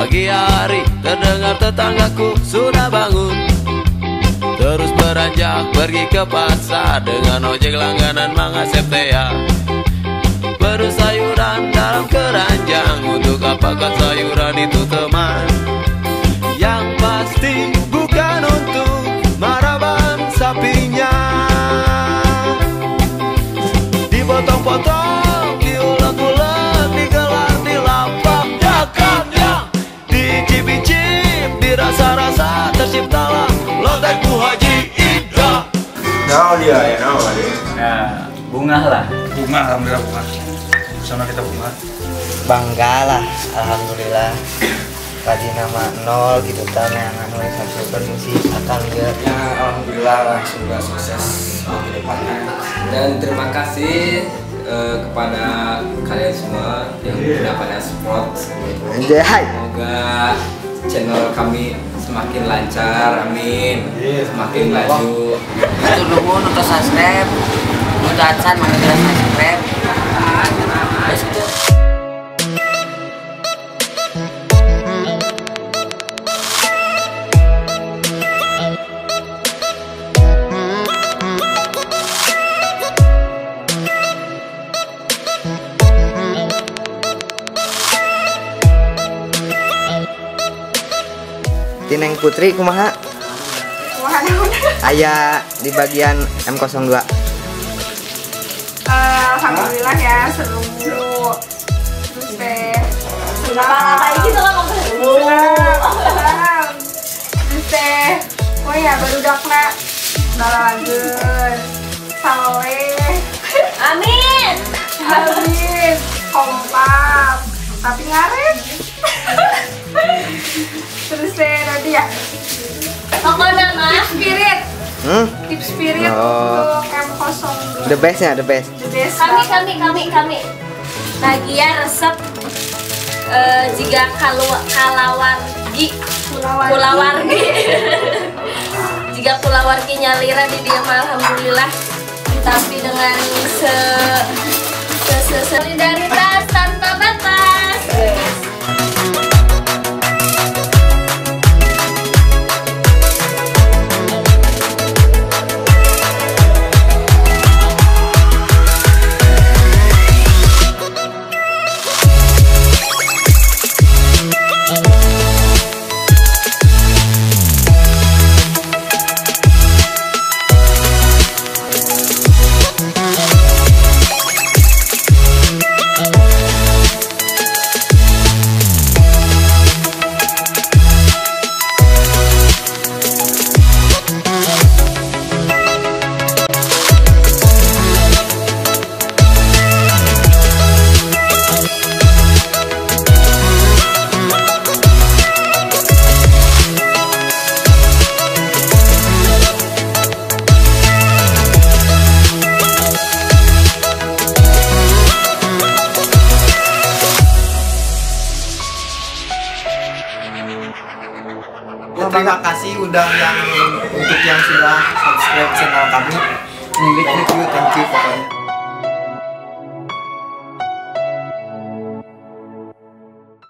Pagi hari terdengar tetanggaku sudah bangun, terus beranjak pergi ke pasar dengan ojek langganan Mang Asep Tea. Penuh sayuran dalam keranjang, untuk apakah sayuran itu teman? Yang pasti bukan untuk maraban sapinya. Dipotong-potong, diulek-ulek, digelar di lapak dagannya, dicicip-icip, dirasa-rasa, terciptalah lotek Bu Haji Ida. Nah dia ya, nah dia. Nah, bunga lah. Bunga, alhamdulillah bunga. Bersama kita bunga. Bangga lah, alhamdulillah. Tadi nama nol gitu kan yang nulis subscriber sih akan ya. Ya, alhamdulillah lah, semoga sukses ke depannya. Dan terima kasih kepada kalian semua yang sudah pada support. Semoga channel kami semakin lancar, amin. Semakin maju. Itu nuhun untuk subscribe, untuk acan manggil subscribe. Tineng Putri kumaha? Kumaha naon? Aya di bagian M02. Alhamdulillah ya, seru. Terus teh senang. Senang. Terus teh, oh ya barudakna balalageun. Saleh. Amin. Amin. Kompak. Tapi ngaret. Terus deh nanti ya. Pokoknya mah tip spirit. Tip spirit untuk M02. The bestnya, the best. The best. Kami. Bagian resep jika kalawargi. Kulawargi. Jika kulawargi nyalira di dia mah alhamdulillah. Tapi dengan solidaritas tanpa batas. Terima kasih udah yang untuk yang sudah subscribe channel kami. Thank you pokoknya.